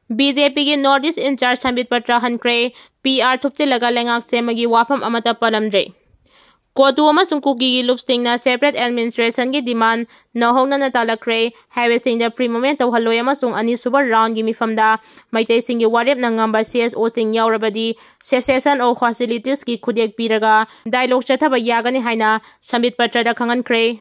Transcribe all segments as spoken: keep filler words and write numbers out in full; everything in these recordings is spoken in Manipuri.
ꯕꯤ ꯖꯦ ꯄꯤꯒꯤ North East in-charge Sambit Patra ꯍꯟꯈ꯭ꯔꯦ꯫ ꯄꯤ ꯑꯥꯔ ꯊꯨꯞꯆꯤꯜꯂꯒ ꯂꯩꯉꯥꯛ ꯁꯦꯝꯕꯒꯤ ꯋꯥꯐꯝ ꯑꯃꯠꯇ ꯄꯜꯂꯝꯗ꯭ꯔꯦ꯫ ꯀꯣꯇꯨ ꯑꯃꯁꯨꯡ ꯀꯨꯀꯤꯒꯤ ꯂꯨꯞꯁꯤꯡꯅ separate administrationꯒꯤ demandꯅ ꯍꯧꯅꯅ ꯇꯥꯜꯂꯛꯈ꯭ꯔꯦ꯫ Highwayꯁꯤꯡꯗ free movement ꯇꯧꯍꯜꯂꯣꯏ ꯑꯃꯁꯨꯡ ꯑꯅꯤꯁꯨꯕ roundꯒꯤ ꯃꯤꯐꯝꯗ ꯃꯩꯇꯩꯁꯤꯡꯒꯤ ꯋꯥꯔꯦꯞꯅ ꯉꯝꯕ C S Oꯁꯤꯡ ꯌꯥꯎꯔꯕꯗꯤ cessation of hostilities ꯀꯤ ꯈꯨꯠꯌꯦꯛ ꯄꯤꯔꯒ dialogue ꯆꯠꯊꯕ ꯌꯥꯒꯅꯤ ꯍꯥꯏꯅ ꯁꯝꯕꯤꯠ ꯄꯇ꯭ꯔꯗ ꯈꯪꯍꯟꯈ꯭ꯔꯦ꯫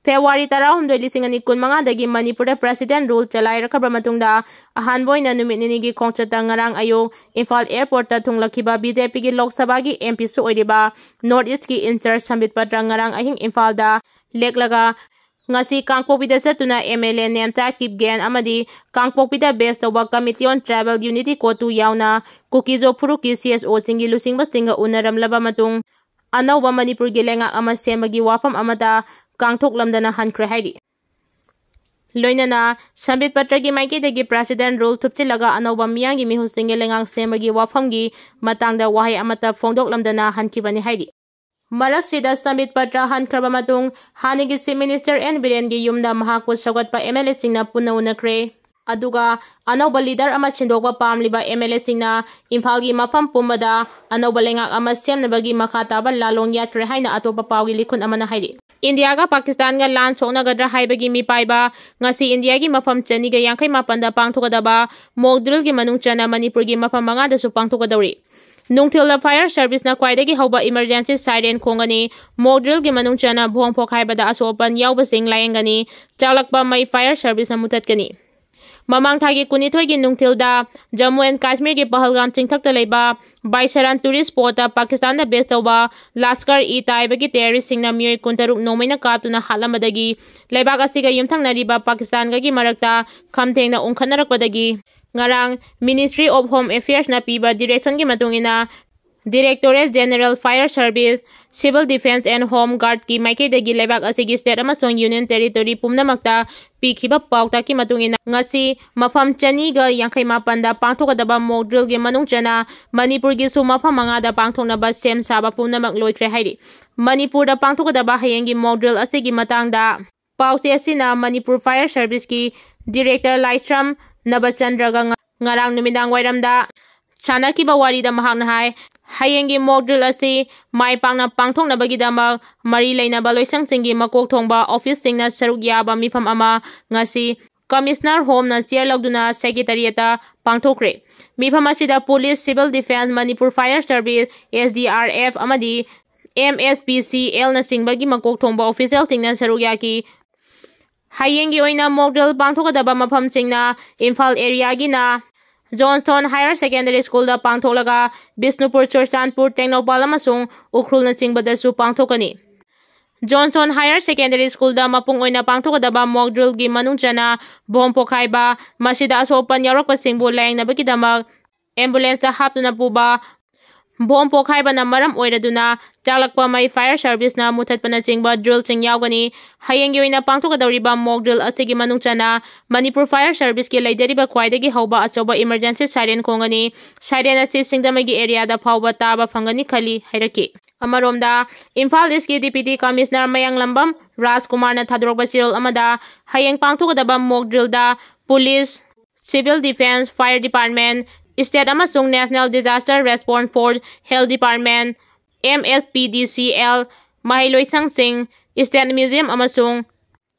February ꯇꯔꯥꯍꯨꯝꯗꯣꯏ, ꯂꯤꯁꯤꯡ ꯑꯅꯤ ꯀꯨꯟꯃꯉꯥꯗꯒꯤ ꯃꯅꯤꯄꯨꯔꯗ President Rule ꯆꯂꯥꯏꯔꯛꯈ꯭ꯔꯕ ꯃꯇꯨꯡꯗ ꯑꯍꯥꯟꯕ ꯑꯣꯏꯅ ꯅꯨꯃꯤꯠ ꯅꯤꯅꯤꯒꯤ ꯈꯣꯡꯆꯠꯇ ꯉꯔꯥꯡ ꯑꯌꯨꯛ ꯏꯝꯐꯥꯜ airportꯇ ꯊꯨꯡꯂꯛꯈꯤꯕ B J Pꯒꯤ ꯂꯣꯛ ꯁꯚꯥꯒꯤ M Pꯁꯨ ꯑꯣꯏꯔꯤꯕ North Eastꯀꯤ in-charge ꯁꯝꯕꯤꯠ ꯄꯇ꯭ꯔ ꯉꯔꯥꯡ ꯑꯍꯤꯡ ꯏꯝꯐꯥꯜꯗ ꯂꯦꯛꯂꯒ ꯉꯁꯤ ꯀꯥꯡꯄꯣꯛꯄꯤꯗ ꯆꯠꯇꯨꯅ M L A Nemcha Kipgen ꯑꯃꯗꯤ ꯀꯥꯡꯄꯣꯛꯄꯤꯗ base ꯇꯧꯕ Committee on Tribal Unity ꯀꯣꯇꯨ ꯌꯥꯎꯅ ꯀꯨꯀꯤꯖꯣ ꯐꯨꯔꯨꯞꯀꯤ C S Oꯁꯤꯡꯒꯤ ꯂꯨꯆꯤꯡꯕꯁꯤꯡꯒ ꯎꯅꯔꯝꯂꯕ ꯃꯇꯨꯡ ꯑꯅꯧꯕ ꯃꯅꯤꯄꯨꯔꯒꯤ ꯂꯩꯉꯥꯛ ꯑꯃ ꯁꯦꯝꯕꯒꯤ ꯋꯥꯐꯝ ꯑꯃꯠꯇ ꯀꯥꯡꯊꯣꯛꯂꯝꯗꯅ ꯍꯟꯈ꯭ꯔꯦ ꯍꯥꯏꯔꯤ꯫ ꯂꯣꯏꯅꯅ ꯁꯝꯕꯤꯠ ꯄꯇ꯭ꯔꯒꯤ ꯃꯥꯏꯀꯩꯗꯒꯤ President Rule ꯊꯨꯞꯆꯤꯜꯂꯒ ꯑꯅꯧꯕ ꯃꯤꯌꯥꯝꯒꯤ ꯃꯤꯍꯨꯠꯁꯤꯡꯒꯤ ꯂꯩꯉꯥꯛ ꯁꯦꯝꯕꯒꯤ ꯋꯥꯐꯝꯒꯤ ꯃꯇꯥꯡꯗ ꯋꯥꯍꯩ ꯑꯃꯠꯇ ꯐꯣꯡꯗꯣꯛꯂꯝꯗꯅ ꯍꯟꯈꯤꯕꯅꯤ ꯍꯥꯏꯔꯤ꯫ ꯃꯔꯛꯁꯤꯗ ꯁꯝꯕꯤꯠ ꯄꯇ꯭ꯔ ꯍꯟꯈ꯭ꯔꯕ ꯃꯇꯨꯡ ꯍꯥꯟꯅꯒꯤ Chief Minister N ꯕꯤꯔꯦꯟꯒꯤ ꯌꯨꯝꯗ ꯃꯍꯥꯛꯄꯨ ꯁꯧꯒꯠꯄ M L Aꯁꯤꯡꯅ ꯄꯨꯟꯅ ꯎꯅꯈ꯭ꯔꯦ꯫ ꯑꯗꯨꯒ ꯑꯅꯧꯕ leader ꯑꯃ ꯁꯤꯟꯗꯣꯛꯄ ꯄꯥꯝꯂꯤꯕ M L Aꯁꯤꯡꯅ ꯏꯝꯐꯥꯜꯒꯤ ꯃꯐꯝ ꯄꯨꯝꯕꯗ ꯑꯅꯧꯕ ꯂꯩꯉꯥꯛ ꯑꯃ ꯁꯦꯝꯅꯕꯒꯤ ꯃꯈꯥ ꯇꯥꯕ ꯂꯥꯂꯣꯡ ꯌꯥꯠꯈ꯭ꯔꯦ ꯍꯥꯏꯅ ꯑꯇꯣꯞꯄ ꯄꯥꯎꯒꯤ ꯂꯤꯈꯨꯟ ꯑꯃꯅ ꯍꯥꯏꯔꯤ꯫ ꯏꯟꯗꯤꯌꯥꯒ ꯄꯥꯀꯤꯁꯇꯥꯟꯒ ꯂꯥꯟ ꯁꯣꯛꯅꯒꯗ꯭ꯔꯥ ꯍꯥꯏꯕꯒꯤ ꯃꯤꯄꯥꯏꯕ ꯉꯁꯤ ꯏꯟꯗꯤꯌꯥꯒꯤ ꯃꯐꯝ ꯆꯅꯤꯒ ꯌꯥꯡꯈꯩ ꯃꯥꯄꯟꯗ ꯄꯥꯡꯊꯣꯛꯀꯗꯕ mock drillꯒꯤ ꯃꯅꯨꯡ ꯆꯟꯅ ꯃꯅꯤꯄꯨꯔꯒꯤ ꯃꯐꯝ ꯃꯉꯥꯗꯁꯨ ꯄꯥꯡꯊꯣꯛꯀꯗꯧꯔꯤ꯫ ꯅꯨꯡꯊꯤꯜꯗ fire serviceꯅ ꯈ꯭ꯋꯥꯏꯗꯒꯤ ꯍꯧꯕ emergency siren ꯈꯣꯡꯒꯅꯤ꯫ Mock drillꯒꯤ ꯃꯅꯨꯡ ꯆꯟꯅ ꯚꯣꯡ ꯐꯣꯛ ꯍꯥꯏꯕꯗ ꯑꯁꯣꯛ ꯑꯄꯟ ꯌꯥꯎꯕꯁꯤꯡ ꯂꯥꯌꯦꯡꯒꯅꯤ꯫ ꯆꯥꯛꯂꯛꯄ ꯃꯩ fire serviceꯅ ꯃꯨꯊꯠꯀꯅꯤ꯫ ꯃꯃꯥꯡ ꯊꯥꯒꯤ ꯀꯨꯟꯅꯤꯊꯣꯏꯒꯤ ꯅꯨꯡꯊꯤꯜꯗ ꯖꯝꯃꯨ and ꯀꯥꯁꯃꯤꯔꯒꯤ ꯄꯍꯜꯒꯥꯝ ꯆꯤꯡꯊꯛꯇ ꯂꯩꯕ ꯕꯥꯏꯁꯔꯥꯟ tourist spotꯇ ꯄꯥꯀꯤꯁꯇꯥꯟꯗ base ꯇꯧꯕ ꯂꯥꯁꯀꯔ-ꯏ-ꯇꯥꯏꯕꯒꯤ terroristꯁꯤꯡꯅ ꯃꯤꯑꯣꯏ ꯀꯨꯟꯇꯔꯨꯛ ꯅꯣꯡꯃꯩꯅ ꯀꯥꯞꯇꯨꯅ ꯍꯥꯠꯂꯝꯕꯗꯒꯤ ꯂꯩꯕꯥꯛ ꯑꯁꯤꯒ ꯌꯨꯝꯊꯪꯅꯔꯤꯕ ꯄꯥꯀꯤꯁꯇꯥꯟꯒꯒꯤ ꯃꯔꯛꯇ ꯈꯝ ꯊꯦꯡꯅ ꯎꯪꯈꯠꯅꯔꯛꯄꯗꯒꯤ ꯉꯔꯥꯡ Ministry of Home Affairsꯅ ꯄꯤꯕ directionꯒꯤ ꯃꯇꯨꯡ ꯏꯟꯅ Directorate General Fire Service, Civil Defence and Home Guardꯀꯤ ꯃꯥꯏꯀꯩꯗꯒꯤ ꯂꯩꯕꯥꯛ ꯑꯁꯤꯒꯤ state ꯑꯃꯁꯨꯡ union territory ꯄꯨꯝꯅꯃꯛꯇ ꯄꯤꯈꯤꯕ ꯄꯥꯎꯇꯥꯛꯀꯤ ꯃꯇꯨꯡ ꯏꯟꯅ ꯉꯁꯤ ꯃꯐꯝ ꯆꯅꯤꯒ ꯌꯥꯡꯈꯩ ꯃꯥꯄꯟꯗ ꯄꯥꯡꯊꯣꯛꯀꯗꯕ mock drillꯒꯤ ꯃꯅꯨꯡ ꯆꯟꯅ ꯃꯅꯤꯄꯨꯔꯒꯤꯁꯨ ꯃꯐꯝ ꯃꯉꯥꯗ ꯄꯥꯡꯊꯣꯛꯅꯕ ꯁꯦꯝ ꯁꯥꯕ ꯄꯨꯝꯅꯃꯛ ꯂꯣꯏꯈ꯭ꯔꯦ ꯍꯥꯏꯔꯤ꯫ ꯃꯅꯤꯄꯨꯔꯗ ꯄꯥꯡꯊꯣꯛꯀꯗꯕ ꯍꯌꯦꯡꯒꯤ mock drill ꯑꯁꯤꯒꯤ ꯃꯇꯥꯡꯗ ꯄꯥꯎꯆꯦ ꯑꯁꯤꯅ ꯃꯅꯤꯄꯨꯔ Fire Serviceꯀꯤ Director ꯂꯥꯏꯁ꯭ꯔꯝ ꯅꯕꯆꯟꯗ꯭ꯔꯒ ꯉ-, ꯉꯔꯥꯡ ꯅꯨꯃꯤꯗꯥꯡ ꯋꯥꯏꯔꯝꯗ ꯁꯥꯟꯅꯈꯤꯕ ꯋꯥꯔꯤꯗ ꯃꯍꯥꯛꯅ ꯍꯥꯏ, ꯍꯌꯦꯡꯒꯤ mock drill ꯑꯁꯤ ꯃꯥꯏ ꯄꯥꯛꯅ ꯄꯥꯡꯊꯣꯛꯅꯕꯒꯤꯗꯃꯛ ꯃꯔꯤ ꯂꯩꯅꯕ ꯂꯣꯏꯁꯪꯁꯤꯡꯒꯤ ꯃꯀꯣꯛ ꯊꯣꯡꯕ office ꯁꯤꯡꯅ ꯁꯔꯨꯛ ꯌꯥꯕ ꯃꯤꯐꯝ ꯑꯃ ꯉꯁꯤ Commissioner Home ꯅ chair ꯂꯧꯗꯨꯅ Secretariat ꯇ ꯄꯥꯡꯊꯣꯛꯈ꯭ꯔꯦ꯫ ꯃꯤꯐꯝ ꯑꯁꯤꯗ Police, Civil Defence, Manipur Fire Service, S D R F ꯑꯃꯗꯤ M S P C L ꯅꯆꯤꯡꯕꯒꯤ ꯃꯀꯣꯛ ꯊꯣꯡꯕ official ꯁꯤꯡꯅ ꯁꯔꯨꯛ ꯌꯥꯈꯤ꯫ ꯍꯌꯦꯡꯒꯤ ꯑꯣꯏꯅ mock drill ꯄꯥꯡꯊꯣꯛꯀꯗꯕ ꯃꯐꯝꯁꯤꯡꯅ Imphal area ꯒꯤꯅ Johnstone Higher Secondary School ꯗ ꯄꯥꯡꯊꯣꯛꯂꯒ ꯕꯤꯁꯅꯨꯄꯨꯔ, ꯆꯨꯔꯆꯥꯟꯄꯨꯔ, ꯇꯦꯡꯅꯧꯄꯜ ꯑꯃꯁꯨꯡ ꯎꯈ꯭ꯔꯨꯜꯅꯆꯤꯡꯕꯗꯁꯨ ꯄꯥꯡꯊꯣꯛꯀꯅꯤ꯫ Johnstone Higher Secondary School ꯗ ꯃꯄꯨꯡ ꯑꯣꯏꯅ ꯄꯥꯡꯊꯣꯛꯀꯗꯕ mock drill ꯒꯤ ꯃꯅꯨꯡ ꯆꯟꯅ bomb ꯄꯣꯈꯥꯏꯕ, ꯃꯁꯤꯗ ꯑꯁꯣꯛ ꯑꯄꯟ ꯌꯥꯎꯔꯛꯄꯁꯤꯡꯕꯨ ꯂꯥꯌꯦꯡꯅꯕꯒꯤꯗꯃꯛ ambulance ꯇ ꯍꯥꯞꯇꯨꯅ ꯄꯨꯕ, bomb ꯄꯣꯈꯥꯏꯕꯅ ꯃꯔꯝ ꯑꯣꯏꯔꯗꯨꯅ ꯆꯥꯛꯂꯛꯄ ꯃꯩ fire service ꯅ ꯃꯨꯊꯠꯄꯅꯆꯤꯡꯕ drill ꯁꯤꯡ ꯌꯥꯎꯒꯅꯤ꯫ ꯍꯌꯦꯡꯒꯤ ꯑꯣꯏꯅ ꯄꯥꯡꯊꯣꯛꯀꯗꯧꯔꯤꯕ mock drill ꯑꯁꯤꯒꯤ ꯃꯅꯨꯡ ꯆꯟꯅ ꯃꯅꯤꯄꯨꯔ Fire Service ꯀꯤ ꯂꯩꯖꯔꯤꯕ ꯈ꯭ꯋꯥꯏꯗꯒꯤ ꯍꯧꯕ ꯑꯆꯧꯕ emergency siren ꯈꯣꯡꯒꯅꯤ꯫ Siren ꯑꯁꯤ ꯁꯤꯡꯖꯃꯩꯒꯤ area ꯗ ꯐꯥꯎꯕ ꯇꯥꯕ ꯐꯪꯒꯅꯤ ꯈꯜꯂꯤ ꯍꯥꯏꯔꯛꯈꯤ꯫ ꯑꯃꯔꯣꯝꯗ, ꯏꯝꯐꯥꯜ East ꯀꯤ Deputy Commissioner ꯃꯌꯥꯡꯂꯝꯕꯝ ꯔꯥꯖꯀꯨꯃꯥꯔꯅ ꯊꯥꯗꯣꯔꯛꯄ ꯆꯦꯔꯣꯜ ꯑꯃꯗ, ꯍꯌꯦꯡ ꯄꯥꯡꯊꯣꯛꯀꯗꯕ mock drill ꯗ Police, Civil Defence, Fire Department, State ꯑꯃꯁꯨꯡ National Disaster Response Force, Health Department, M S P D C L, ꯃꯍꯩꯂꯣꯏꯁꯪꯁꯤꯡ, State Museum ꯑꯃꯁꯨꯡ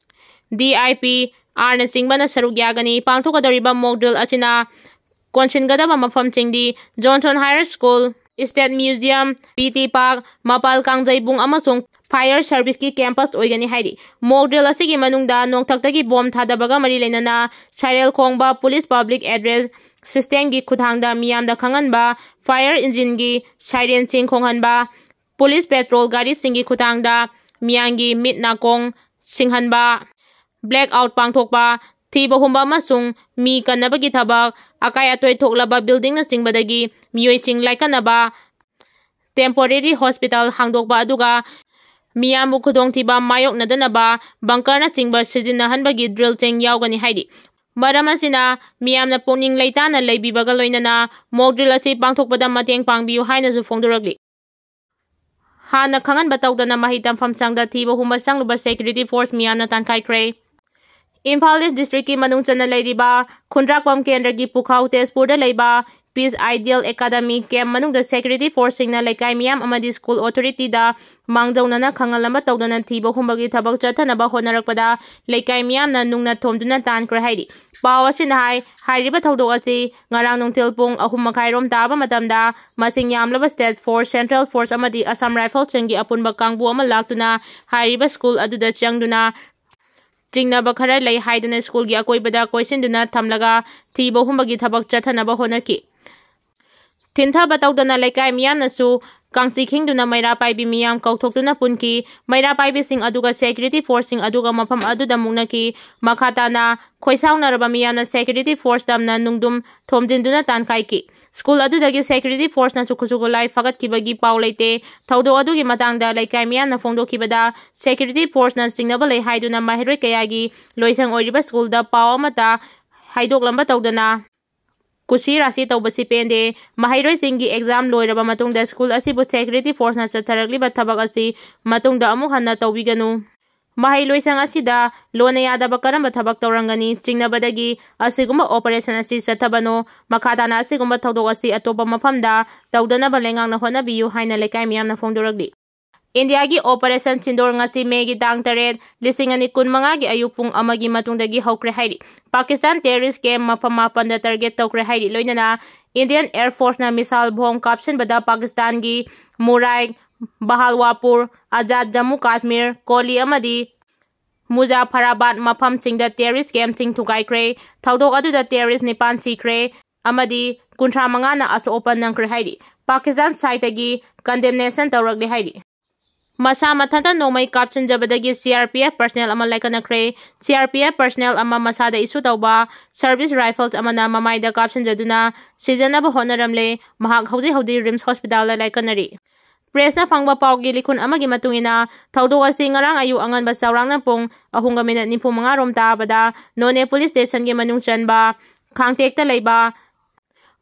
D I P R ꯅꯆꯤꯡꯕꯅ ꯁꯔꯨꯛ ꯌꯥꯒꯅꯤ꯫ ꯄꯥꯡꯊꯣꯛꯀꯗꯧꯔꯤꯕ mock drill ꯑꯁꯤꯅ ꯀꯣꯟꯁꯤꯟꯒꯗꯕ ꯃꯐꯝꯁꯤꯡꯗꯤ Johnstone Higher School, State Museum, P T Park, ꯃꯄꯥꯜ ꯀꯥꯡꯖꯩꯕꯨꯡ ꯑꯃꯁꯨꯡ Fire Service ꯀꯤ campus ꯑꯣꯏꯒꯅꯤ ꯍꯥꯏꯔꯤ꯫ Mock drill ꯑꯁꯤꯒꯤ ꯃꯅꯨꯡꯗ ꯅꯣꯡꯊꯛꯇꯒꯤ bomb ꯊꯥꯗꯕꯒ ꯃꯔꯤ ꯂꯩꯅꯅ siren ꯈꯣꯡꯕ, police public address system ꯒꯤ ꯈꯨꯠꯊꯥꯡꯗ ꯃꯤꯌꯥꯝꯗ ꯈꯪꯍꯟꯕ, fire engine ꯒꯤ siren ꯁꯤꯡ ꯈꯣꯡꯍꯟꯕ, police patrol ꯒꯥꯔꯤꯁꯤꯡꯒꯤ ꯈꯨꯠꯊꯥꯡꯗ ꯃꯤꯌꯥꯝꯒꯤ ꯃꯤꯠ ꯅꯥꯀꯣꯡ ꯁꯤꯡꯍꯟꯕ, black out ꯄꯥꯡꯊꯣꯛꯄ, ꯊꯤꯕ ꯍꯨꯝꯕ ꯑꯃꯁꯨꯡ ꯃꯤ ꯀꯟꯅꯕꯒꯤ ꯊꯕꯛ, ꯑꯀꯥꯏ ꯑꯇꯣꯏ ꯊꯣꯛꯂꯕ building ꯅꯆꯤꯡꯕꯗꯒꯤ ꯃꯤꯑꯣꯏꯁꯤꯡ ꯂꯥꯏꯀꯠꯅꯕ, temporary hospital ꯍꯥꯡꯗꯣꯛꯄ, ꯑꯗꯨꯒ ꯃꯤꯌꯥꯝꯕꯨ ꯈꯨꯗꯣꯡꯊꯤꯕ ꯃꯥꯌꯣꯛꯅꯗꯅꯕ bunker ꯅꯆꯤꯡꯕ ꯁꯤꯖꯤꯟꯅꯍꯟꯕꯒꯤ drill ꯁꯤꯡ ꯌꯥꯎꯒꯅꯤ ꯍꯥꯏꯔꯤ꯫ ꯃꯔꯝ ꯑꯁꯤꯅ ꯃꯤꯌꯥꯝꯅ ꯄꯨꯛꯅꯤꯡ ꯂꯩꯇꯥꯅ ꯂꯩꯕꯤꯕꯒ ꯂꯣꯏꯅꯅ mock drill ꯑꯁꯤ ꯄꯥꯡꯊꯣꯛꯄꯗ ꯃꯇꯦꯡ ꯄꯥꯡꯕꯤꯌꯨ ꯍꯥꯏꯅꯁꯨ ꯐꯣꯡꯗꯣꯔꯛꯂꯤ꯫ ꯍꯥꯟꯅ ꯈꯪꯍꯟꯕ ꯇꯧꯗꯅ ꯃꯍꯩ ꯇꯝꯐꯝ ꯁꯪꯗ ꯊꯤꯕ ꯍꯨꯝꯕ ꯆꯪꯂꯨꯕ security force ꯃꯤꯌꯥꯝꯅ ꯇꯥꯟꯈꯥꯏꯈ꯭ꯔꯦ꯫ ꯏꯝꯐꯥꯜ ꯏꯁ ꯗꯤꯁꯇ꯭ꯔꯤꯛꯀꯤ ꯃꯅꯨꯡ ꯆꯟꯅ ꯂꯩꯔꯤꯕ ꯈꯨꯟꯗ꯭ꯔꯥꯛꯄꯝ ꯀꯦꯟꯗ꯭ꯔꯒꯤ ꯄꯨꯈꯥꯎ ꯇꯦꯖꯄꯨꯔꯗ ꯂꯩꯕ ꯄꯤꯁ ꯑꯥꯏꯗꯤꯌꯦꯜ ꯑꯦꯀꯥꯗꯃꯤ ꯀꯦꯝꯞ ꯃꯅꯨꯡꯗ ꯁꯦꯀ꯭ꯌꯨꯔꯤꯇꯤ ꯐꯣꯔꯁꯁꯤꯡꯅ ꯂꯩꯀꯥꯏ ꯃꯤꯌꯥꯝ ꯑꯃꯗꯤ ꯁ꯭ꯀꯨꯜ ꯑꯣꯊꯣꯔꯤꯇꯤꯗ ꯃꯥꯡꯖꯧꯅꯅ ꯈꯪꯍꯜꯂꯝꯕ ꯇꯧꯗꯅ ꯊꯤꯕ ꯍꯨꯝꯕꯒꯤ ꯊꯕꯛ ꯆꯠꯊꯅꯕ ꯍꯣꯠꯅꯔꯛꯄꯗ ꯂꯩꯀꯥꯏ ꯃꯤꯌꯥꯝꯅ ꯅꯨꯡꯅ ꯊꯣꯝꯗꯨꯅ ꯇꯥꯟꯈ꯭ꯔꯦ ꯍꯥꯏꯔꯤ꯫ ꯄꯥꯎ ꯑꯁꯤꯅ ꯍꯥꯏ, ꯍꯥꯏꯔꯤꯕ ꯊꯧꯗꯣꯛ ꯑꯁꯤ ꯉꯔꯥꯡ ꯅꯨꯡꯊꯤꯜ ꯄꯨꯡ ꯑꯍꯨꯝ ꯃꯈꯥꯏꯔꯣꯝ ꯇꯥꯕ ꯃꯇꯝꯗ ꯃꯁꯤꯡ ꯌꯥꯝꯂꯕ ꯁ꯭ꯇꯦꯠ ꯐꯣꯔꯁ, ꯁꯦꯟꯇ꯭ꯔꯦꯜ ꯐꯣꯔꯁ ꯑꯃꯗꯤ ꯑꯁꯥꯝ ꯔꯥꯏꯐꯜꯁꯤꯡꯒꯤ ꯑꯄꯨꯟꯕ ꯀꯥꯡꯕꯨ ꯑꯃ ꯂꯥꯛꯇꯨꯅ ꯍꯥꯏꯔꯤꯕ ꯁ꯭ꯀꯨꯜ ꯑꯗꯨꯗ ꯆꯪꯗꯨꯅ ꯆꯤꯡꯅꯕ ꯈꯔ ꯂꯩ ꯍꯥꯏꯗꯨꯅ ꯁ꯭ꯀꯨꯜꯒꯤ ꯑꯀꯣꯏꯕꯗ ꯀꯣꯏꯁꯤꯟꯗꯨꯅ ꯊꯝꯂꯒ ꯊꯤꯕ ꯍꯨꯝꯕꯒꯤ ꯊꯕꯛ ꯆꯠꯊꯅꯕ ꯍꯣꯠꯅꯈꯤ꯫ ꯊꯤꯟꯊꯕ ꯇꯧꯗꯅ ꯂꯩꯀꯥꯏ ꯃꯤꯌꯥꯝꯅꯁꯨ ꯀꯥꯡꯆꯤ ꯈꯤꯡꯗꯨꯅ ꯃꯩꯔꯥ ꯄꯥꯏꯕꯤ ꯃꯤꯌꯥꯝ ꯀꯧꯊꯣꯛꯇꯨꯅ ꯄꯨꯟꯈꯤ꯫ ꯃꯩꯔꯥ ꯄꯥꯏꯕꯤꯁꯤꯡ ꯑꯗꯨꯒ ꯁꯦꯀ꯭ꯌꯨꯔꯤꯇꯤ ꯐꯣꯔꯁꯁꯤꯡ ꯑꯗꯨꯒ ꯃꯐꯝ ꯑꯗꯨꯗ ꯃꯨꯛꯅꯈꯤ꯫ ꯃꯈꯥ ꯇꯥꯅ ꯈꯣꯏꯁꯥꯎꯅꯔꯕ ꯃꯤꯌꯥꯝꯅ ꯁꯦꯀ꯭ꯌꯨꯔꯤꯇꯤ ꯐꯣꯔꯁ ꯇꯝꯅ ꯅꯨꯡꯗꯨꯝ ꯊꯣꯝꯖꯤꯟꯗꯨꯅ ꯇꯥꯟꯈꯥꯏꯈꯤ꯫ ꯁ꯭ꯀꯨꯜ ꯑꯗꯨꯗꯒꯤ ꯁꯦꯀ꯭ꯌꯨꯔꯤꯇꯤ ꯐꯣꯔꯁꯅꯁꯨ ꯈꯨꯠꯁꯨ ꯈꯨꯠꯂꯥꯏ ꯐꯥꯒꯠꯈꯤꯕꯒꯤ ꯄꯥꯎ ꯂꯩꯇꯦ꯫ ꯊꯧꯗꯣꯛ ꯑꯗꯨꯒꯤ ꯃꯇꯥꯡꯗ ꯂꯩꯀꯥꯏ ꯃꯤꯌꯥꯝꯅ ꯐꯣꯡꯗꯣꯛꯈꯤꯕꯗ, ꯁꯦꯀ꯭ꯌꯨꯔꯤꯇꯤ ꯐꯣꯔꯁꯅ ꯆꯤꯡꯅꯕ ꯂꯩ ꯍꯥꯏꯗꯨꯅ ꯃꯍꯩꯔꯣꯏ ꯀꯌꯥꯒꯤ ꯂꯣꯏꯁꯪ ꯑꯣꯏꯔꯤꯕ ꯁ꯭ꯀꯨꯜꯗ ꯄꯥꯎ ꯑꯃꯠꯇ ꯍꯥꯏꯗꯣꯛꯂꯝꯕ ꯇꯧꯗꯅ ꯀꯨꯁꯤ ꯔꯥꯁꯤ ꯇꯧꯕꯁꯤ ꯄꯦꯟꯗꯦ꯫ ꯃꯍꯩꯔꯣꯏꯁꯤꯡꯒꯤ ꯑꯦꯛꯖꯥꯝ ꯂꯣꯏꯔꯕ ꯃꯇꯨꯡꯗ ꯁ꯭ꯀꯨꯜ ꯑꯁꯤꯕꯨ ꯁꯦꯀ꯭ꯌꯨꯔꯤꯇꯤ ꯐꯣꯔꯁꯅ ꯆꯠꯊꯔꯛꯂꯤꯕ ꯊꯕꯛ ꯑꯁꯤ ꯃꯇꯨꯡꯗ ꯑꯃꯨꯛ ꯍꯟꯅ ꯇꯧꯕꯤꯒꯅꯨ꯫ ꯃꯍꯩ ꯂꯣꯏꯁꯪ ꯑꯁꯤꯗ ꯂꯣꯟꯅ ꯌꯥꯗꯕ ꯀꯔꯝꯕ ꯊꯕꯛ ꯇꯧꯔꯝꯒꯅꯤ? ꯆꯤꯡꯅꯕꯗꯒꯤ ꯑꯁꯤꯒꯨꯝꯕ ꯑꯣꯄꯔꯦꯁꯟ ꯑꯁꯤ ꯆꯠꯊꯕꯅꯣ꯫ ꯃꯈꯥ ꯇꯥꯅ ꯑꯁꯤꯒꯨꯝꯕ ꯊꯧꯗꯣꯛ ꯑꯁꯤ ꯑꯇꯣꯞꯄ ꯃꯐꯝꯗ ꯇꯧꯗꯅꯕ ꯂꯩꯉꯥꯛꯅ ꯍꯣꯠꯅꯕꯤꯌꯨ ꯍꯥꯏꯅ ꯂꯩꯀꯥꯏ ꯃꯤꯌꯥꯝꯅ ꯐꯣꯡꯗꯣꯔꯛꯂꯤ꯫ ꯏꯟꯗꯤꯌꯥꯒꯤ ꯑꯣꯄꯔꯦꯁꯟ ꯁꯤꯟꯗꯣꯔ ꯉꯁꯤ ꯃꯦꯒꯤ ꯇꯥꯡ ꯇꯔꯦꯠ, ꯂꯤꯁꯤꯡ ꯑꯅꯤ ꯀꯨꯟꯃꯉꯥꯒꯤ ꯑꯌꯨꯛ ꯄꯨꯡ ꯑꯃꯒꯤ ꯃꯇꯨꯡꯗꯒꯤ ꯍꯧꯈ꯭ꯔꯦ ꯍꯥꯏꯔꯤ꯫ ꯄꯥꯀꯤꯁꯇꯥꯟ ꯇꯦꯔꯤꯁ ꯀꯦꯝ ꯃꯐꯝ ꯃꯥꯄꯟꯗ ꯇꯥꯔꯒꯦꯠ ꯇꯧꯈ꯭ꯔꯦ ꯍꯥꯏꯔꯤ꯫ ꯂꯣꯏꯅꯅ ꯏꯟꯗꯤꯌꯟ ꯑꯦꯌꯔ ꯐꯣꯔꯁꯅ ꯃꯤꯁꯥꯏꯜ ꯕꯣꯝ ꯀꯥꯞꯁꯤꯟꯕꯗ ꯄꯥꯀꯤꯁꯇꯥꯟꯒꯤ ꯃꯨꯔꯥꯏ, ꯕꯍꯥꯜꯋꯥꯄꯨꯔ, ꯑꯖꯥꯗ ꯖꯝꯃꯨ ꯀꯥꯁꯃꯤꯔ, ꯀꯣꯂꯤ ꯑꯃꯗꯤ ꯃꯨꯖꯥꯐꯔꯥꯕꯥꯗ ꯃꯐꯝꯁꯤꯡꯗ ꯇꯦꯔꯤꯁ ꯀꯦꯝꯞꯁꯤꯡ ꯊꯨꯒꯥꯏꯈ꯭ꯔꯦ꯫ ꯊꯧꯗꯣꯛ ꯑꯗꯨꯗ ꯇꯦꯔꯤꯁ ꯅꯤꯄꯥꯟ ꯁꯤꯈ꯭ꯔꯦ ꯑꯃꯗꯤ ꯀꯨꯟꯊ꯭ꯔꯥ ꯃꯉꯥꯅ ꯑꯁꯣꯛ ꯑꯄꯟ ꯅꯪꯈ꯭ꯔꯦ ꯍꯥꯏꯔꯤ꯫ ꯄꯥꯀꯤꯁꯇꯥꯟ ꯁꯥꯏꯠꯇꯒꯤ ꯀꯟꯗꯦꯝꯅꯦꯁꯟ ꯇꯧꯔꯛꯂꯦ ꯍꯥꯏꯔꯤ꯫ ꯃꯁꯥ ꯃꯊꯟꯇ ꯅꯣꯡꯃꯩ ꯀꯥꯞꯁꯤꯟꯖꯕꯗꯒꯤ C R P F personal ꯑꯃ ꯂꯥꯏꯀꯠꯅꯈ꯭ꯔꯦ꯫ C R P F personal ꯑꯃ ꯃꯁꯥꯗ ꯏꯁꯨ ꯇꯧꯕ ꯁꯔꯚꯤꯁ ꯔꯥꯏꯐꯜꯁ ꯑꯃꯅ ꯃꯃꯥꯏꯗ ꯀꯥꯞꯁꯤꯟꯖꯗꯨꯅ ꯁꯤꯖꯅꯕ ꯍꯣꯠꯅꯔꯝꯂꯦ꯫ ꯃꯍꯥꯛ ꯍꯧꯖꯤꯛ ꯍꯧꯖꯤꯛ ꯔꯤꯝꯁ ꯍꯣꯁꯄꯤꯇꯥꯜꯗ ꯂꯥꯏꯀꯠꯅꯔꯤ꯫ ꯄ꯭ꯔꯦꯁꯅ ꯐꯪꯕ ꯄꯥꯎꯒꯤ ꯂꯤꯈꯨꯟ ꯑꯃꯒꯤ ꯃꯇꯨꯡ ꯏꯟꯅ, ꯊꯧꯗꯣꯛ ꯑꯁꯤ ꯉꯔꯥꯡ ꯑꯌꯨꯛ ꯑꯉꯟꯕ ꯆꯥꯎꯔꯥꯛꯅ ꯄꯨꯡ ꯑꯍꯨꯝꯒ ꯃꯤꯅꯠ ꯅꯤꯐꯨ ꯃꯉꯥ ꯔꯣꯝ ꯇꯥꯕꯗ ꯅꯣꯅꯦ ꯄꯨꯂꯤꯁ ꯁ꯭ꯇꯦꯁꯟꯒꯤ ꯃꯅꯨꯡ ꯆꯟꯕ ꯈꯥꯡꯇꯦꯛꯇ ꯂꯩꯕ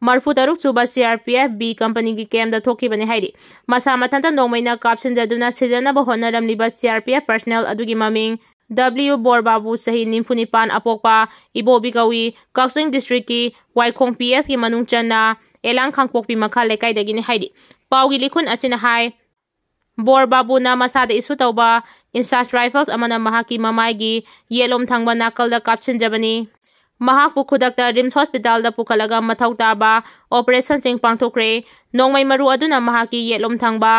ꯃꯔꯐꯨ ꯇꯔꯨꯛ ꯁꯨꯕ C R P F B ꯀꯝꯄꯅꯤꯒꯤ ꯀꯦꯝꯗ ꯊꯣꯛꯈꯤꯕꯅꯤ ꯍꯥꯏꯔꯤ꯫ ꯃꯁꯥ ꯃꯊꯟꯇ ꯅꯣꯡꯃꯩꯅ ꯀꯥꯞꯁꯤꯟꯖꯗꯨꯅ ꯁꯤꯖꯅꯕ ꯍꯣꯠꯅꯔꯝꯂꯤꯕ C R P F personal ꯑꯗꯨꯒꯤ ꯃꯃꯤꯡ ꯗꯕ꯭ꯂꯤꯎ ꯕꯣꯔꯕꯥꯕꯨ, ꯆꯍꯤ ꯅꯤꯐꯨ ꯅꯤꯄꯥꯟ ꯑꯄꯣꯛꯄ ꯏꯕꯣꯕꯤ ꯀꯧꯏ, ꯀꯛꯆꯤꯡ district ꯀꯤ ꯋꯥꯏꯈꯣꯡ P S ꯀꯤ ꯃꯅꯨꯡ ꯆꯟꯅ ꯑꯦꯂꯥꯡ ꯈꯥꯡꯄꯣꯛꯄꯤ ꯃꯈꯥ ꯂꯩꯀꯥꯏꯗꯒꯤꯅꯤ ꯍꯥꯏꯔꯤ꯫ ꯄꯥꯎꯒꯤ ꯂꯤꯈꯨꯟ ꯑꯁꯤꯅ ꯍꯥꯏ, ꯕꯣꯔꯕꯥꯕꯨꯅ ꯃꯁꯥꯗ issue ꯇꯧꯕ INSAS rifles ꯑꯃꯅ ꯃꯍꯥꯛꯀꯤ ꯃꯃꯥꯏꯒꯤ ꯌꯦꯠꯂꯣꯝ ꯊꯪꯕ ꯅꯥꯀꯜꯗ ꯀꯥꯞꯁꯤꯟꯖꯕꯅꯤ꯫ ꯃꯍꯥꯛꯄꯨ ꯈꯨꯗꯛꯇ RIMS hospital ꯗ ꯄꯨꯈꯠꯂꯒ ꯃꯊꯧ ꯇꯥꯕ operation ꯁꯤꯡ ꯄꯥꯡꯊꯣꯛꯈ꯭ꯔꯦ꯫ ꯅꯣꯡꯃꯩ ꯃꯔꯨ ꯑꯗꯨꯅ ꯃꯍꯥꯛꯀꯤ ꯌꯦꯠꯂꯣꯝ ꯊꯪꯕ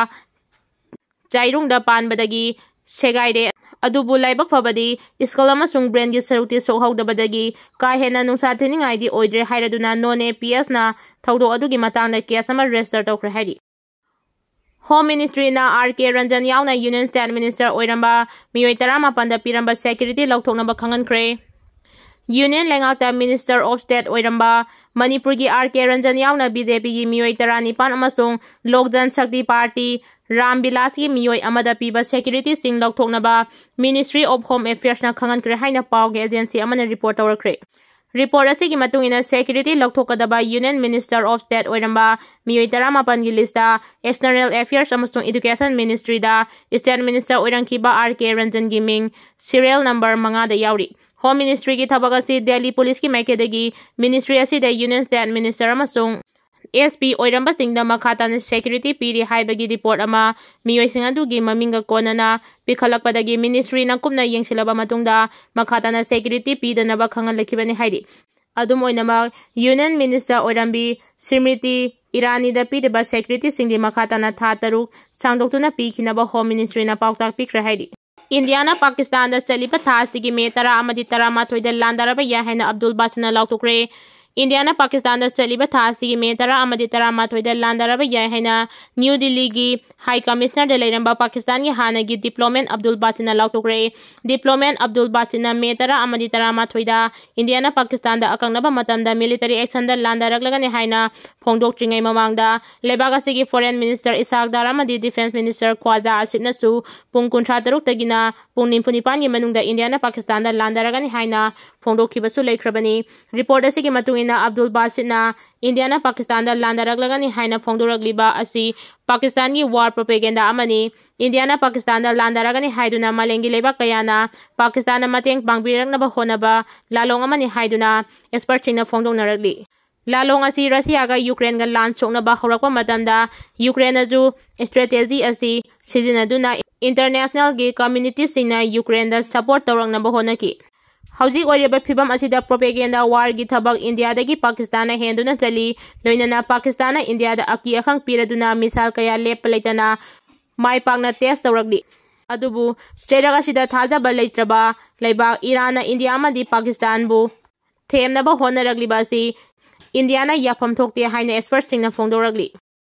ꯆꯥꯏꯔꯨꯡꯗ ꯄꯥꯟꯕꯗꯒꯤ ꯁꯦꯒꯥꯏꯔꯦ꯫ ꯑꯗꯨꯕꯨ ꯂꯥꯏꯕꯛ ꯐꯕꯗꯤ skull ꯑꯃꯁꯨꯡ brain ꯒꯤ ꯁꯔꯨꯛꯇꯤ ꯁꯣꯛꯍꯧꯗꯕꯗꯒꯤ ꯀꯥ ꯍꯦꯟꯅ ꯅꯨꯡꯁꯥ ꯊꯤꯅꯤꯡꯉꯥꯏꯗꯤ ꯑꯣꯏꯗ꯭ꯔꯦ ꯍꯥꯏꯔꯗꯨꯅ ꯅꯣꯅꯦ P S ꯅ ꯊꯧꯗꯣꯛ ꯑꯗꯨꯒꯤ ꯃꯇꯥꯡꯗ case ꯑꯃ register ꯇꯧꯈ꯭ꯔꯦ ꯍꯥꯏꯔꯤ꯫ Home Ministry ꯅ R K ꯔꯟꯖꯟ ꯌꯥꯎꯅ Union State Minister ꯑꯣꯏꯔꯝꯕ ꯃꯤꯑꯣꯏ ꯇꯔꯥꯃꯥꯄꯟꯗ ꯄꯤꯔꯝꯕ security ꯂꯧꯊꯣꯛꯅꯕ ꯈꯪꯍꯟꯈ꯭ꯔꯦ꯫ Union ꯂꯩꯉꯥꯛꯇ Minister of State ꯑꯣꯏꯔꯝꯕ ꯃꯅꯤꯄꯨꯔꯒꯤ R K ꯔꯟꯖꯟ ꯌꯥꯎꯅ B J P ꯒꯤ ꯃꯤꯑꯣꯏ ꯇꯔꯥꯅꯤꯄꯥꯟ ꯑꯃꯁꯨꯡ Lok Jan Shakti Party Ram ꯕꯤꯂꯥꯁꯀꯤ ꯃꯤꯑꯣꯏ ꯑꯃꯗ ꯄꯤꯕ security ꯁꯤꯡ ꯂꯧꯊꯣꯛꯅꯕ Ministry of Home Affairs ꯅ ꯈꯪꯍꯟꯈ꯭ꯔꯦ ꯍꯥꯏꯅ ꯄꯥꯎꯒꯤ agency ꯑꯃꯅ report ꯇꯧꯔꯛꯈ꯭ꯔꯦ꯫ Report ꯑꯁꯤꯒꯤ ꯃꯇꯨꯡ ꯏꯟꯅ, security ꯂꯧꯊꯣꯛꯀꯗꯕ Union Minister of State ꯑꯣꯏꯔꯝꯕ ꯃꯤꯑꯣꯏ ꯇꯔꯥꯃꯥꯄꯟꯒꯤ list ꯇ External Affairs ꯑꯃꯁꯨꯡ Education Ministry ꯗ State Minister ꯑꯣꯏꯔꯝꯈꯤꯕ R K ꯔꯟꯖꯟꯒꯤ ꯃꯤꯡ serial number ꯃꯉꯥꯗ ꯌꯥꯎꯔꯤ꯫ Home Ministry ꯒꯤ ꯊꯕꯛ ꯑꯁꯤ Delhi Police ꯀꯤ ꯃꯥꯏꯀꯩꯗꯒꯤ ministry ꯑꯁꯤꯗ Union State Minister ꯑꯃꯁꯨꯡ S P ꯑꯣꯏꯔꯝꯕꯁꯤꯡꯗ ꯃꯈꯥ ꯇꯥꯅ security ꯄꯤꯔꯤ ꯍꯥꯏꯕꯒꯤ report ꯑꯃ ꯃꯤꯑꯣꯏꯁꯤꯡ ꯑꯗꯨꯒꯤ ꯃꯃꯤꯡꯒ ꯀꯣꯟꯅꯅ ꯄꯤꯈꯠꯂꯛꯄꯗꯒꯤ ministry ꯅ ꯀꯨꯞꯅ ꯌꯦꯡꯁꯤꯜꯂꯕ ꯃꯇꯨꯡꯗ ꯃꯈꯥ ꯇꯥꯅ security ꯄꯤꯗꯅꯕ ꯈꯪꯍꯜꯂꯛꯈꯤꯕꯅꯤ ꯍꯥꯏꯔꯤ꯫ ꯑꯗꯨꯝ ꯑꯣꯏꯅꯃꯛ, Union Minister ꯑꯣꯏꯔꯝꯕꯤ ꯁ꯭ꯔꯤꯃꯤꯇꯤ ꯏꯔꯥꯅꯤꯗ ꯄꯤꯔꯤꯕ security ꯁꯤꯡꯗꯤ ꯃꯈꯥ ꯇꯥꯅ ꯊꯥ ꯇꯔꯨꯛ ꯁꯥꯡꯗꯣꯛꯇꯨꯅ ꯄꯤꯈꯤꯅꯕ Home Ministry ꯅ ꯄꯥꯎꯇꯥꯛ ꯄꯤꯈ꯭ꯔꯦ ꯍꯥꯏꯔꯤ꯫ ꯏꯟꯗꯤꯌꯥꯅ ꯄꯥꯀꯤꯁꯇꯥꯟꯗ ꯆꯠꯂꯤꯕ ꯊꯥ ꯑꯁꯤꯒꯤ ꯃꯦ ꯇꯔꯥ ꯑꯃꯗꯤ ꯇꯔꯥꯃꯥꯊꯣꯏꯗ ꯂꯥꯟꯗꯥꯔꯕ ꯌꯥꯏ ꯍꯥꯏꯅ ꯑꯕꯗꯨꯜ ꯕꯥꯁꯤꯠꯅ ꯂꯥꯎꯊꯣꯛꯈ꯭ꯔꯦ꯫ ꯏꯟꯗꯤꯌꯥꯅ ꯄꯥꯀꯤꯁꯇꯥꯟꯗ ꯆꯠꯂꯤꯕ ꯊꯥ ꯑꯁꯤꯒꯤ ꯃꯦ ꯇꯔꯥ ꯑꯃꯗꯤ ꯇꯔꯥꯃꯥꯊꯣꯏꯗ ꯂꯥꯟꯗꯥꯔꯕ ꯌꯥꯏ ꯍꯥꯏꯅ ꯅ꯭ꯌꯨ ꯗꯤꯜꯂꯤꯒꯤ High Commissioner ꯗ ꯂꯩꯔꯝꯕ ꯄꯥꯀꯤꯁꯇꯥꯟꯒꯤ ꯍꯥꯟꯅꯒꯤ diplomat ꯑꯕꯗꯨꯜ ꯕꯥꯁꯤꯠꯅ ꯂꯥꯎꯊꯣꯛꯈ꯭ꯔꯦ꯫ Diplomat ꯑꯕꯗꯨꯜ ꯕꯥꯁꯤꯠꯅ ꯃꯦ ꯇꯔꯥ ꯑꯃꯗꯤ ꯇꯔꯥꯃꯥꯊꯣꯏꯗ ꯏꯟꯗꯤꯌꯥꯅ ꯄꯥꯀꯤꯁꯇꯥꯟꯗ ꯑꯀꯛꯅꯕ ꯃꯇꯝꯗ military action ꯗ ꯂꯥꯟꯗꯥꯔꯛꯂꯒꯅꯤ ꯍꯥꯏꯅ ꯐꯣꯡꯗꯣꯛꯇ꯭ꯔꯤꯉꯩ ꯃꯃꯥꯡꯗ ꯂꯩꯕꯥꯛ ꯑꯁꯤꯒꯤ Foreign Minister ꯏꯁꯥꯛ ꯗꯥꯔ ꯑꯃꯗꯤ Defence Minister ꯈ꯭ꯋꯥꯖꯥ ꯑꯁꯤꯐꯅꯁꯨ ꯄꯨꯡ ꯀꯨꯟꯊ꯭ꯔꯥ ꯇꯔꯨꯛꯇꯒꯤꯅ ꯄꯨꯡ ꯅꯤꯐꯨ ꯅꯤꯄꯥꯟꯒꯤ ꯃꯅꯨꯡꯗ ꯏꯟꯗꯤꯌꯥꯅ ꯄꯥꯀꯤꯁꯇꯥꯟꯗ ꯂꯥꯟꯗꯥꯔꯒꯅꯤ ꯍꯥꯏꯅ ꯐꯣꯡꯗꯣꯛꯈꯤꯕꯁꯨ ꯂꯩꯈ꯭ꯔꯕꯅꯤ꯫ ꯔꯤꯄꯣꯔꯠ ꯑꯁꯤꯒꯤ ꯃꯇꯨꯡ ꯏꯟꯅ ꯑꯕꯗꯨꯜ ꯕꯥꯁꯤꯠꯅ ꯏꯟꯗꯤꯌꯥꯅ ꯄꯥꯀꯤꯁꯇꯥꯟꯗ ꯂꯥꯟꯗꯥꯔꯛꯂꯒꯅꯤ ꯍꯥꯏꯅ ꯐꯣꯡꯗꯣꯔꯛꯂꯤꯕ ꯑꯁꯤ ꯄꯥꯀꯤꯁꯇꯥꯟꯒꯤ ꯋꯥꯔ ꯄ꯭ꯔꯣꯄꯦꯒꯦꯟꯗꯥ ꯑꯃꯅꯤ꯫ ꯏꯟꯗꯤꯌꯥꯅ ꯄꯥꯀꯤꯁꯇꯥꯟꯗ ꯂꯥꯟꯗꯥꯔꯛꯒꯅꯤ ꯍꯥꯏꯗꯨꯅ ꯃꯥꯂꯦꯝꯒꯤ ꯂꯩꯕꯥꯛ ꯀꯌꯥꯅ ꯄꯥꯀꯤꯁꯇꯥꯟꯗ ꯃꯇꯦꯡ ꯄꯥꯡꯕꯤꯔꯛꯅꯕ ꯍꯣꯠꯅꯕ ꯂꯥꯂꯣꯡ ꯑꯃꯅꯤ ꯍꯥꯏꯗꯨꯅ ꯑꯦꯛꯁꯄꯔꯠꯁꯤꯡꯅ ꯐꯣꯡꯗꯣꯛꯅꯔꯛꯂꯤ꯫ ꯂꯥꯂꯣꯡ ꯑꯁꯤ ꯔꯁꯤꯌꯥꯒ ꯌꯨꯀ꯭ꯔꯦꯟꯒ ꯂꯥꯟ ꯁꯣꯛꯅꯕ ꯍꯧꯔꯛꯄ ꯃꯇꯝꯗ ꯌꯨꯀ꯭ꯔꯦꯟꯅꯁꯨ ꯁ꯭ꯇ꯭ꯔꯦꯇꯦꯖꯤ ꯑꯁꯤ ꯁꯤꯖꯤꯟꯅꯗꯨꯅ ꯏꯟꯇꯔꯅꯦꯁꯅꯦꯜꯒꯤ ꯀꯝꯃ꯭ꯌꯨꯅꯤꯇꯤꯁꯤꯡꯅ ꯌꯨꯀ꯭ꯔꯦꯟꯗ ꯁꯄꯣꯔꯠ ꯇꯧꯔꯛꯅꯕ ꯍꯣꯠꯅꯈꯤ꯫ ꯍꯧꯖꯤꯛ ꯑꯣꯏꯔꯤꯕ ꯐꯤꯕꯝ ꯑꯁꯤꯗ ꯄ꯭ꯔꯣꯄꯦꯒꯦꯟꯗꯥ ꯋꯥꯔꯒꯤ ꯊꯕꯛ ꯏꯟꯗꯤꯌꯥꯗꯒꯤ ꯄꯥꯀꯤꯁꯇꯥꯟꯅ ꯍꯦꯟꯗꯨꯅ ꯆꯠꯂꯤ꯫ ꯂꯣꯏꯅꯅ ꯄꯥꯀꯤꯁꯇꯥꯟꯅ ꯏꯟꯗꯤꯌꯥꯗ ꯑꯀꯤ ꯑꯈꯪ ꯄꯤꯔꯗꯨꯅ ꯃꯤꯁꯥꯏꯜ ꯀꯌꯥ ꯂꯦꯞꯄ ꯂꯩꯇꯅ ꯃꯥꯏ ꯄꯥꯛꯅ ꯇꯦꯁ ꯇꯧꯔꯛꯂꯤ꯫ ꯑꯗꯨꯕꯨ ꯆꯩꯔꯛ ꯑꯁꯤꯗ ꯊꯥꯖꯕ ꯂꯩꯇ꯭ꯔꯕ ꯂꯩꯕꯥꯛ ꯏꯔꯥꯟꯅ ꯏꯟꯗꯤꯌꯥ ꯑꯃꯗꯤ ꯄꯥꯀꯤꯁꯇꯥꯟꯕꯨ ꯊꯦꯝꯅꯕ ꯍꯣꯠꯅꯔꯛꯂꯤꯕ ꯑꯁꯤ ꯏꯟꯗꯤꯌꯥꯅ ꯌꯥꯐꯝ ꯊꯣꯛꯇꯦ ꯍꯥꯏꯅ ꯑꯦꯛꯁꯄꯔꯠꯁꯤꯡꯅ ꯐꯣꯡꯗꯣꯔꯛꯂꯤ꯫